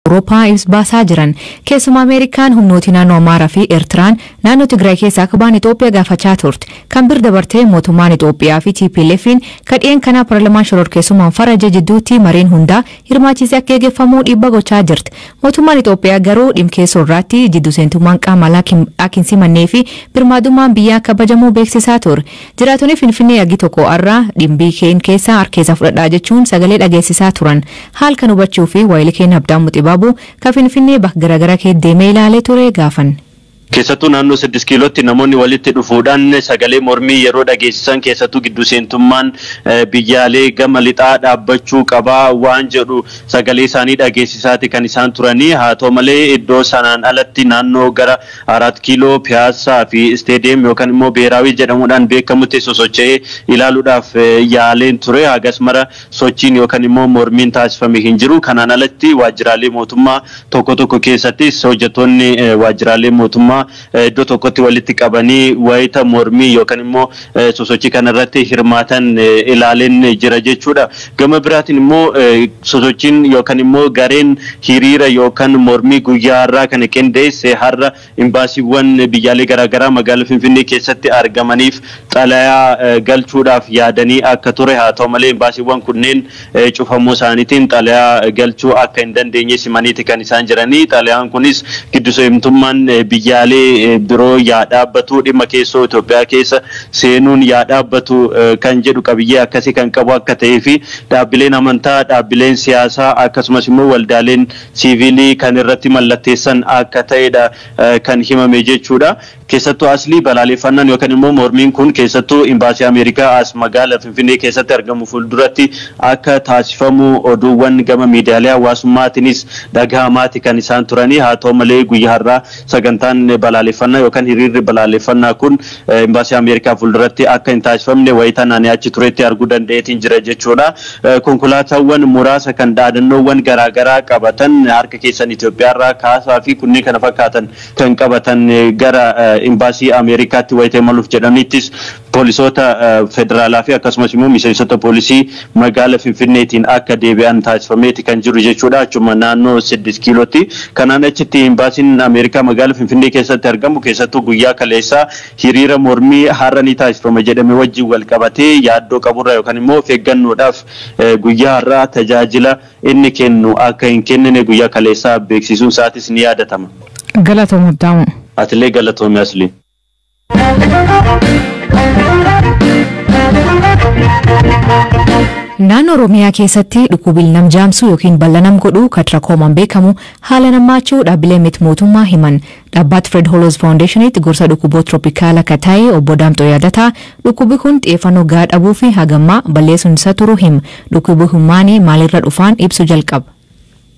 Awurooppaa ibsa baasaa jiran. Keessumaa Ameerikaan humnooti naannoo Amaaraa fi Eertiraan naannoo Tigraay keessaa akka ba'an Itoophiyaa gaafachaa turte. Kan bir dabartee mootummaan Itoophiyaa fi TPLF'n kadheen kanaa paarlaamaan shororkeessummaan farajee jidduutti mariin hundaa hirmaachisee akka eegeffamuu dhiibbaa gochaa jirti. Mootummaan Itoophiyaa garuu dhimkeessoo irratti jiddu seentummaan qaama alaa akka hin simannee fi birmaadummaan biyyaa kabajamuu beeksisaa ture. Jiraatonni Finfinnee agi tokko irraa dhimbii keen keessaa harkeessa fudhadhaa jechuun sagalee dhageessisaa turan. Haal kan hubachuu fi waayilii keenya Abdaamuu Xibaabuu kan Finfinnee bakka garaagaraa kee deemee ilaalee ture gaafan. Keessattuu naannoo 6 kiilootti namoonni walitti dhufuudhaan sagalee mormii yeroo dhageessisan, keessattuu gidduu seentummaan biyyaalee gama lixaa dhaabbachuu qabaa waan jedhu sagalee isaanii dhageessisaati kan isaan turanii. Haa ta'u malee, iddoo sanaan alatti naannoo gara 4 kiiloo, Piyaassaa fi Isteediyeem yookaan immoo Beeraawii jedhamuudhaan beekamutti sosocho'ee ilaaluudhaaf yaaleen ture. Hagas mara sochiin yookaan immoo mormiin taasifame hin jiru. Kanaan alatti waajjiraalee mootummaa tokko tokko keessattis hojjettoonni waajjiraalee mootummaa iddoo tokkotti walitti qabanii wayita mormii yookaan immoo sosochii kanarratti hirmaatan ilaaleen jira jechuudha. Gama biraatiin immoo sosochiin yookaan immoo gareen hiriira yookaan mormii guyyaa har'aa kana qindeesse har'a imbaasiiwwan biyyaalee garaagaraa magaalaa Finfinnee keessatti argamaniif xalayaa galchuudhaaf yaadanii akka ture, haa ta'u malee imbaasiiwwan kunneen cufamuu isaaniitiin xalayaa galchuu akka hin dandeenye simaniiti kan isaan jiranii. Xalayaan kunis giddu seentummaan biyyaalee biroo yaa dhaabbatu, dhimma keessoo Itoophiyaa keessa seenuun yaa dhaabbatu kan jedhu qabiyyee akkasii kan qabu akka ta'ee fi dhaabbileen amantaa, dhaabbileen siyaasaa akkasumas immoo waldaaleen siivilii kan irratti mallatteessan akka ta'edha kan himame jechuudha. Keessattuu aslii balaaleffannaan yookaan immoo mormiin kun keessattuu imbaasii Ameerikaa as magaalaa Finfinnee keessatti argamu fuulduratti akka taasifamu oduuwwan gama miidiyaalee hawaasummaatiinis dhagahamaati kan isaan turanii. Haa ta'u malee, guyyaa har'aa sagantaan balaaleffannaa yookaan hiriirri balaaleffannaa kun imbaasii Ameerikaa fuulduratti akka hin taasifamne wayitaan ani achi turetti arguu danda'eetiin jira jechuudha. Konkolaataawwan muraasa kan dhaadannoowwan garaagaraa qabatan, harka keessan Itoophiyaarraa kaasaa fi kunneen kana fakkaatan kan qabatan, gara imbaasii Ameerikaatti wayita imaluuf jedhanittis poolisoota federaalaa fi akkasumas immoo miseensota poolisii magaala Finfinneetiin akka deebi'an taasifameeti kan jiru jechuudha. Achuma naannoo 6 kiilootti. Kanaan achitti imbaasiin Ameerikaa magaala Finfinnee keessatti argamu keessattuu guyyaa kaleessaa hiriira mormii har'a ni taasifama jedhame wajjin wal qabatee yaaddoo qaburraa yookaan immoo of eeggannoodhaaf guyyaa har'aa tajaajila inni kennu akka hin kennine guyyaa kaleessaa beeksisuun isaatis ni yaadatama. Galatoom, Abdaamu. Atillee galatoomi, Aslii. Naannoo Oromiyaa keessatti dhukkubi nam jaamsuu yookiin bal'a nam godhu kan tiraakomaan beekamu haala nammaachuu dhaabbilee miti mootummaa himan. Dhaabbata Fred Hollows Foundationitti gorsa dhukkuboota tropikaala akka ta'e obbo Daamxoo Yaadataa dhukkubi kun xiyyeeffannoo gahaa dhabuu fi hagammaa balleessuun isa turu hima. Dhukkubi hummaanii maalirra dhufaan ibsu jalqaba.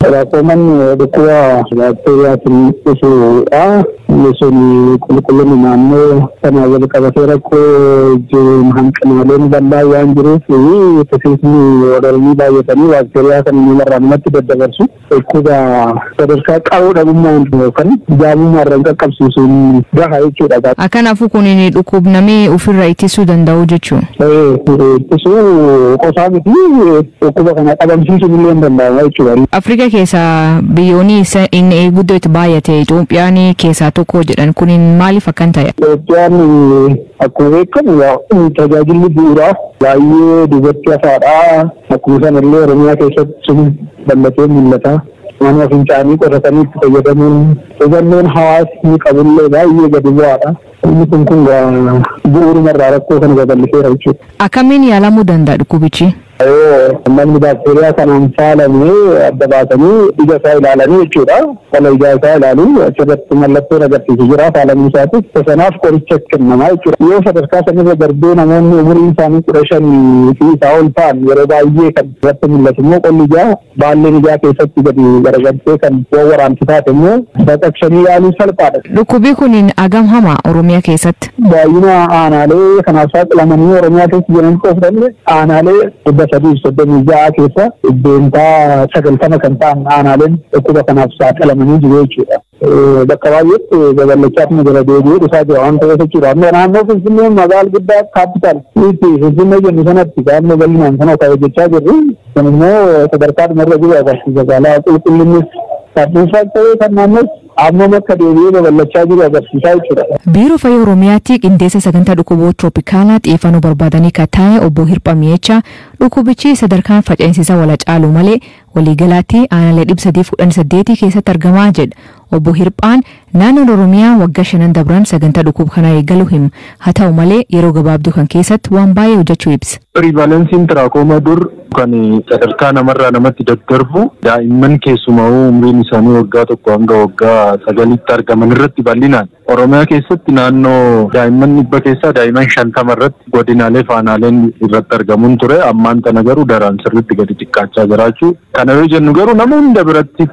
Tiraakomaan dhukkuba baakteeriyaatiin dhufudha. Inni sun qulqullina naannoo sana wal qabatee rakkoo jiru, hanqinaaleen bal'aa waan jiruuf tisiisni walormii baay'atanii baakteeriyaa kana namarraa namatti daddabarsu, dhukkuba sadarkaa qaroo dhabummaan yookaan jaamummaa irraan qaqqabsiisuun gaha jechuudha. Kanaafuu kun dhukkubnamee ofirraa ittisuu danda'u jechuun. Ittisuu qofaa miti, dhukkuba kana dhabamsiisuun illee hin danda'ama jechuudha. Afrikaa keessa biyyoonni inni guddoo itti baay'ate Itoophiyaan keessaa tokko jedhan, kun maaliif akkan ta'e? Itoophiyaan akkuma beekamu tajaajilli bu'uuraa baay'ee duubatti hafaadha. Akkuma sanallee Oromiyaa keessatti sun bal'atee mul'ata. Mana fincaanii qotatanii itti fayyadamuun, hubannoon hawaasni qabullee baay'ee gadi bu'aadha. Inni kun bu'uurumarraa rakkoo kana babal'iseera jechuudha. Akkamiin yaalamuu danda'a dhukkubichi? Namni baakteeriyaa kanaan faalame adda baasanii ija isaa ilaalanii jechuudha. Qala ijaa isaa ilaalu, achirratti mallattoon agarsiisu jira faalamuu isaatiif. Sanaaf qoricha kennamaa jechuudha. Yoo sadarkaa sanarra darbee namoonni umuriin isaanii 15 fi isaa ol ta'an, yeroo baay'ee kan irratti mul'atu immoo qolli ijaa baalleen ijaa keessatti gadi garagaltee kan waraantu taate immoo baqaqsanii yaaluu salphaadha. Dhukkubi kun hagam hama Oromiyaa keessatti? Baay'ina aanaalee kanaaf saaxilamanii Oromiyaa keessa jiran qofa aanaalee 336 keessa 90% kan ta'an aanaaleen dhukkuba kanaaf saaxilamanii jiru jechuudha. Bakka baay'eetti babal'achaa jala deebi'ee dhufaa jira waan ta'eef jechuudha. Amma naannoo Finfinnee magaala guddaa capital Finfinnee jennu sanatti naannoo bal'inaan kana kan hojjechaa jirru. Kun immoo sadarkaa dhumarra jiru agarsiisa. Magaalaa qulqullinnis Kan dhuunfaas ta'ee kan naannoos hammam akka deebi'ee babal'achaa jiru agarsiisaa jechuudha. Biiroo Fayyaa Oromiyaatti qindeessa sagantaa dhukkuboota tirooppikaalaa xiyyeeffannoo barbaadanii kan taa'e obbo Hirpha Mi'eechaa dhukkubichi sadarkaan faca'insa isaa wal caalu malee waliigalaatti aanaalee 318 keessatti argamaa jedha. Obbo Hirphaan naannoon Oromiyaa waggaa 5 dabran sagantaa dhukkuba kanaa eegaluu hima. Haa ta'u malee yeroo gabaabduu kan keessatti waan baay'ee hojjechuu ibsa. Pirivalensiin tiraakooma dur kan sadarkaa namarraa namatti daddarbu daa'imman keessumaa umriin isaanii waggaa 1 hanga waggaa 9tti argaman irratti bal'inaan Oromiyaa keessatti naannoo daa'imman 100 keessaa daa'imman 50 irratti godinaalee faanaaleen irratti argamuun ture. Ammaan tana garuu daraan sirriitti gadi xiqqaachaa jiraachuu. Kana yoo jennu garuu nama hunda biratti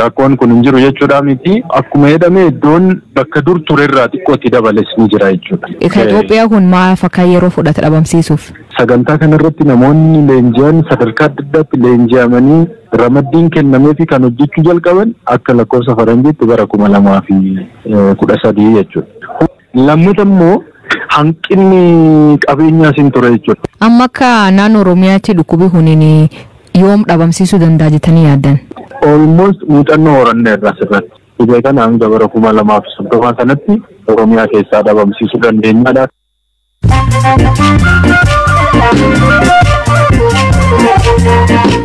rakkoon kun hin jiru jechuudha miti. Akkuma jedhame iddoon bakka dur turerraa xiqqootti dabales ni jira jechuudha. Kan Itoophiyaa kun maal fakkaa yeroo fudhata dhabamsiisuuf? Sagantaa kanarratti namoonni leenji'an sadarkaa adda addaatti leenji'amanii ramaddiin kennameefi kan hojjechuu jalqaban akka lakkoofsa faranjiitti bara 2013 jechuudha. Lammata immoo hanqinni qabeenyaas hin ture jechuudha. Amma akka naannoo Oromiyaatti dhukkubi kuniin yoom dhabamsiisuu danda'a jettanii yaaddan? Almost muuxannoo horanneerra asirratti. Dhibee kana hanga bara 2030 sanatti Oromiyaa keessaa dhabamsiisuu dandeenyaadha.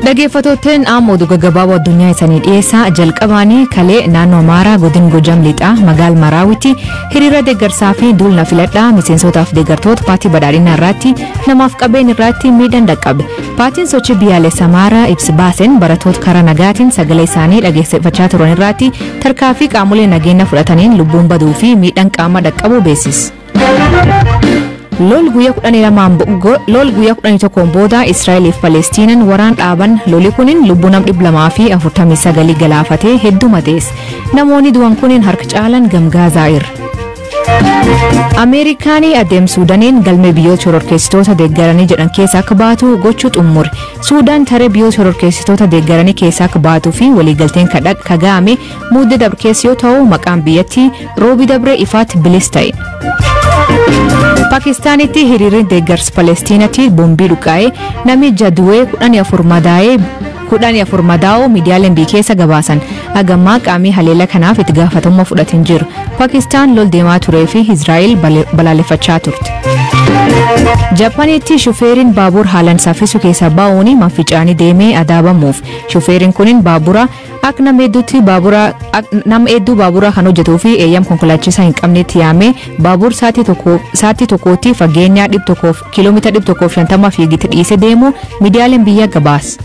Dhaggeeffattootni amma oduu gaggabaaboo addunyaa isaanii dhiyeessaa jalqabaanii kalee naannoo Amaaraa godin Gojam Lixaa magaal Maraawitti hiriira deeggarsaa fi duulna filadhaa miseensotaaf deeggartoota paartii badhaadhinaa irratti namaaf qabeen irratti miidhaan dhaqqabe. Paartiin sochii biyyaalessa Amaaraa ibsa baaseen barattoota karaa nagaatiin sagalee isaanii dhageessifachaa turan irratti tarkaanfii qaamolee nageenya fudhataniin lubbuun baduu fi miidhaan qaama dhaqqabu beeksise. Lol guyyaa 11 booda Israa'el fi Palestiinaan waraan dhaaban loli kunin lubbuu nam 249 galaafatee hedduu madeesse. Namoonni du'an kunin harka caalan Gaazaa irra. Ameerikaan adeemsa Suudaaniin galmee biyyoota shororkeessitoota deeggaranii jedhan keessa akka baatu gochuu xumure. Suudaan taree biyyoota shororkeessitoota deeggaranii keessa akka baatuu fi waliigalteen kaga'ame muddee dabre keessa yoo ta'u maqaan biyyattii roobi dabre ifaatti bilis ta'e. Pakistaanitti hiriirri deeggarsa Palestiinaatti boombii dhukaa'ee namni jaduwee 14 madaa'uu miidiyaaleen biyya keessa gabaasan. Hagammaa qaamni haleela kanaaf itti gaafatamummaa fudhatin jiru. Pakistaan lol deemaa turee fi Israa'el balaaleffachaa turte. Jaappaanitti shufeeriin baabur haalaan saffisu keessaa ba'uun manficaanii deemee adaabamuuf. Shufeeriin kunin baabura akka nama hedduu baabura kan hojjetuu fi eeyyam konkolaachisaa hin qabnetti yaamee baabur sa'aatii tokkootti fageenya kiiloomeetira 150 fiigitti dhiisee deemu miidiyaaleen biyya gabaas.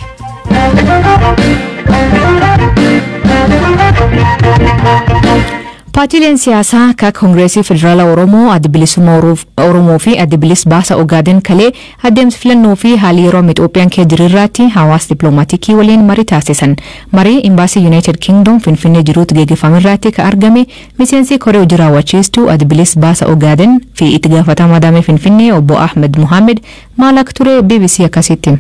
Paartiileen siyaasaa akka Koongireesii Federaalaa Oromoo, Adda Bilisummaa Oromoo fi Adda Bilisa Baasaa Ogaaden kalee adeemsa filannoo fi haalli yeroo amma Itoophiyaan keessa jiru irratti hawaasa dippiloomaatiikii waliin marii taasisan. Marii Imbaasii Yuunaayitid Kingdom Finfinnee jiruutti gaggeeffame irratti kan argame miseensi koree hojii raawwachiistuu Adda Bilisa Baasaa Ogaaden fi itti gaafatamaa damee Finfinnee obbo Ahmed Muhammed maal akka ture BBC akkasitti.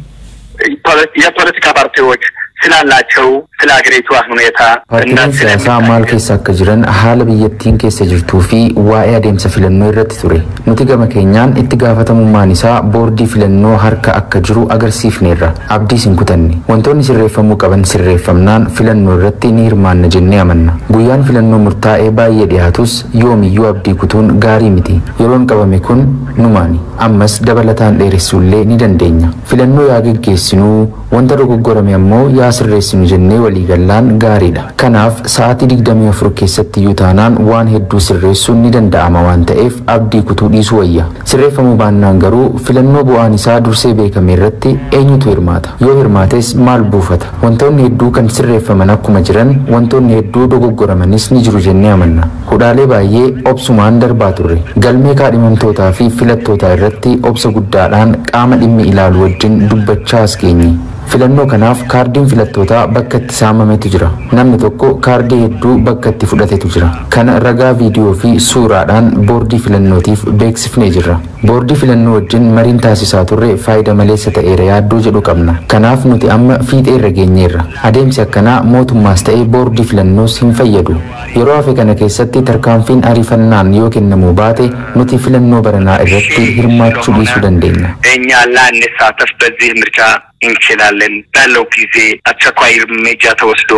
የፖለቲካ ፓርቲዎች ስላላቸው ስለ ሀገሪቷ ሁኔታ Paartiileen siyaasaa maal keessa akka jiran haala biyyattiin keessa jirtuu fi waa'ee adeemsa filannoo irratti ture. Nuti gama keenyaan itti gaafatamummaan isaa boordii filannoo harka akka jiru agarsiifneerra. Abdiis hin kutanne. Wantoonni sirreeffamuu qaban sirreeffamnaan filannoo irratti ni hirmaanna jennee amanna. Guyyaan filannoo murtaa'ee baay'ee dhiyaatus yoomiyyuu abdii kutuun gaarii miti. Yeroon qabame kun numaani. Ammas dabalataan dheeressuullee ni dandeenya. Filannoo yaa geggeessinuu wanta dogoggorame ammoo yaa sirreessinu jennee waliigallaan gaariidha. Kanaaf sa'aatii 24 keessatti iyyuu taanaan waan hedduu sirreessuun ni danda'ama waan ta'eef abdii kutuu dhiisuu wayya. Sirreeffamuu baannaan garuu filannoo bu'aan isaa dursee beekame irratti eenyutu hirmaata? Yoo hirmaates maal buufata? Wantoonni hedduu kan sirreeffaman akkuma jiran wantoonni hedduu dogoggoramanis ni jiru jennee amanna. Hudhaalee baay'ee obsumaan darbaa turre. Galmee kaadhimamtootaa fi filattootaa irratti obsa guddaadhaan qaama dhimmi ilaalu wajjin dubbachaa as geenye. Filannoo kanaaf kaardiin filattootaa bakka itti saamametu jira. Namni tokko kaardii hedduu bakka itti fudhatetu jira. Kana ragaa viidiyoo fi suuraadhaan boordii filannootiif beeksifnee jirra. Boordii filannoo wajjin mariin taasisaa turre faayida maleessa ta'eera yaaddoo jedhu qabna. Kanaaf nuti amma fiixeerra geenyeerra. Adeemsi akkanaa mootummaas ta'ee boordii filannoos hin fayyadu. Yeroo hafe kana keessatti tarkaanfiin ariifannaan yoo kennamuu baate nuti filannoo baranaa irratti hirmaachuu dhiisuu dandeenya. እኛ ላንሳተፍ በዚህ ምርጫ እንችላለን ባለው ጊዜ አስቸኳይ እርምጃ ተወስዶ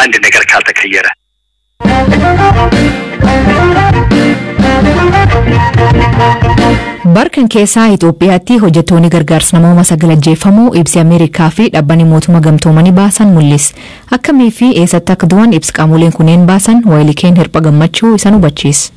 አንድ ነገር ካልተቀየረ። Barkan keessaa Itoophiyaatti hojjettoonni gargaarsa namoomaa 9 ajjeefamuu ibsi Ameerikaa fi dhaabbanni mootummaa gamtoomanii baasan mul'isa. Akkamii fi eessatti akka du'an ibsi qaamoleen kunneen baasan Waayilikeen Hirpha Gammachuu isaan hubachiisa.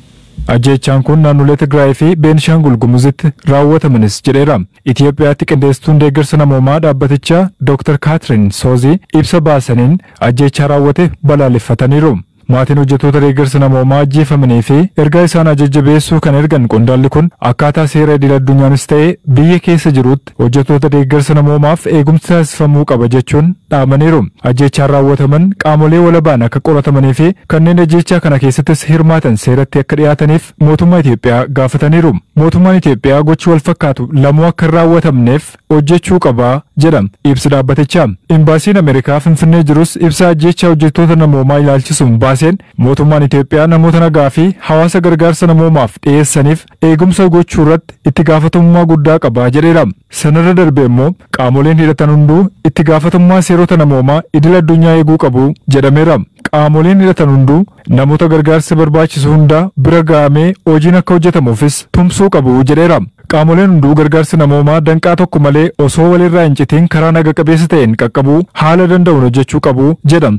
Ajjeechaan kun naannolee Tigraay fi Beenishaangul Gumuzitti raawwatamanis jedheera. Itoophiyaatti qindeessituun deeggarsa namoomaa dhaabbatichaa Dr. Kaatrin Soozii ibsa baasaniin ajjeechaa raawwate balaaleffataniiru. Maatiin hojjettoota deeggarsa namoomaa ajjeefamanii fi ergaa isaan jajjabeessuu kan ergan qondaalli kun akkaataa seera idil addunyaanis ta'e biyya keessa jirutti hojjettoota deeggarsa namoomaaf eegumsi taasifamuu qaba jechuun dhaamaniiru. Ajjeechaan raawwataman qaamolee walabaan akka qoratamanii fi kanneen ajjeechaa kana keessattis hirmaatan seeratti akka dhiyaataniif mootummaa Itoophiyaa gaafataniiru. Mootummaan Itoophiyaa gochi wal fakkaatu lamuu akka hin raawwatamneef hojjechuu qaba jedha ibsi dhaabbatichaa. Imbaasiin Ameerikaa Finfinnee jirus ibsa ajjeechaa hojjettoota namoomaa ilaalchisuun baaseen mootummaan Itoophiyaa namoota nagaa fi hawaasa gargaarsa namoomaaf dhiyeessaniif eegumsa gochuu irratti itti gaafatamummaa guddaa qaba jedheera. Sanarra darbee immoo qaamoleen hidhatan hunduu itti gaafatamummaa seerota namoomaa idil addunyaa eeguu qabu jedhameera. Qaamoleen hidhatan hunduu namoota gargaarsa barbaachisu hundaa bira ga'amee hojiin akka hojjetamuufis tumsuu qabu jedheera. Qaamoleen hunduu gargaarsa namoomaa danqaa tokko malee osoo walirraa hin citiin karaa naga qabeessa ta'een qaqqabuu haala danda'uun hojjechuu qabu jedha.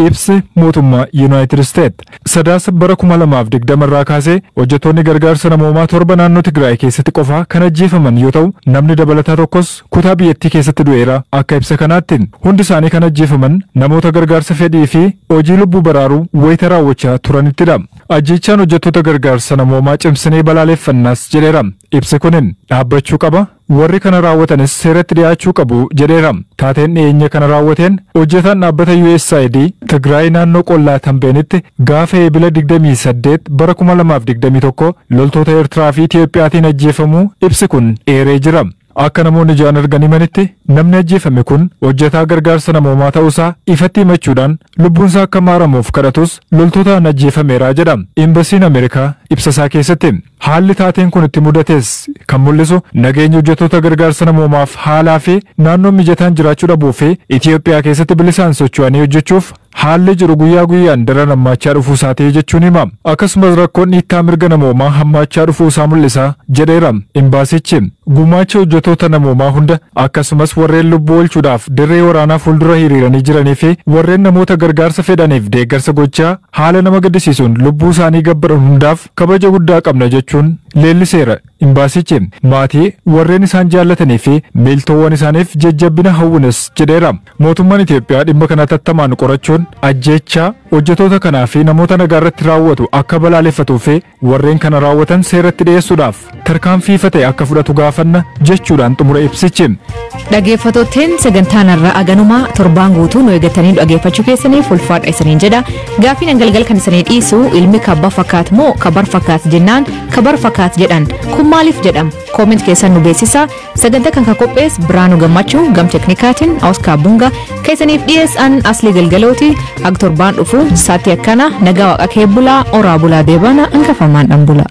Ibsi mootummaa Yuunaayitid Isteet. Sadaasa bara 2020 irraa kaasee hojjettoonni gargaarsa namoomaa 7 naannoo Tigraay keessatti qofa kan ajjeefaman yoo ta'u, namni dabalataa tokkos kutaa biyyattii keessatti du'eera. Akka ibsa kanaatti hundi isaanii kan ajjeefaman namoota gargaarsa fedhii fi hojii lubbuu baraaruu wayita raawwachaa turanittidha. Ajjeechaan hojjettoota gargaarsa namoomaa cimsinee balaaleffannaas jedheera. Ibsi kunin dhaabbachuu qaba. Warri kana raawwatanis seeratti dhiyaachuu qabu jedheera. Taateen dhiyeenya kana raawwateen hojjetaan dhaabbata USAID Tigraay naannoo qollaa Tambeenitti gaafa eebila 28 bara 2021 loltoota Eertiraa fi Itiyoophiyaatiin ajjeefamuu ibsi kun eeree jira. Akka namoonni ijaan argan himanitti namni ajjeefame kun hojjetaa gargaarsa namoomaa ta'uusaa ifatti himachuudhaan lubbuunsaa akka maaramuuf kadhatus loltootaan ajjeefameera jedha. Imbasiin Ameerikaa ibsa isaa keessatti haalli taateen kun itti mudates kan mul'isu nageenya hojjettoota gargaarsa namoomaaf haalaa fi naannoo mijataan jiraachuu dhabuu fi Itiyoophiyaa keessatti bilisaan socho'anii hojjechuuf haalli jiru guyyaa guyyaan daran hammaachaa dhufuu isaatii jechuun hima. Akkasumas rakkoon dhiittaa mirga namoomaa hammaachaa dhufuu isaa mul'isa jedheera. Imbaasichi gumaacha hojjettoota namoomaa hunda akkasumas warreen lubbuu oolchuudhaaf dirree waraanaa fuuldura hiriiranii jiranii fi warreen namoota gargaarsa fedhaniif deeggarsa gochaa haala nama gaddisiisuun lubbuu isaanii gabbaran hundaaf kabaja guddaa qabna jechuun leelliseera. Imbaasichi maatii warreen isaan jaallatanii fi miiltoowwan isaaniif jajjabina hawwinas jedheera. Mootummaan Itoophiyaa dhimma kana tattamaan qorachuun ajjeechaa hojjettoota kanaa fi namoota nagaa irratti raawwatu akka balaaleffatuu fi warreen kana raawwatan seeratti dhiyeessuudhaaf tarkaanfii ifa ta'e akka fudhatu gaafanna jechuudhaan xumura ibsichi. Dhaggeeffattootni sagantaan irraa aganumaa torbaan guutuu nu eeggatanii dhaggeeffachuu keessaniif ulfaadha isiniin jedha. Gaaffiin galgal kan isinii dhiisu ilmi kabba fakkaat moo kabar fakkaat jennaan kabar fakkaat jedhan kun maaliif jedhama? Kooment keessan nu beeksisa. Sagantaa kan qopheesse Biraanuu Gammachuu gam teknikaatiin Oskar Bunga keessaniif dhiyeessan Aslii Galgalooti. Akka torbaan dhufu saatti akkana nagaa waaqa kee bulaa oraa bulaa deebana hangafamaan dhan bula.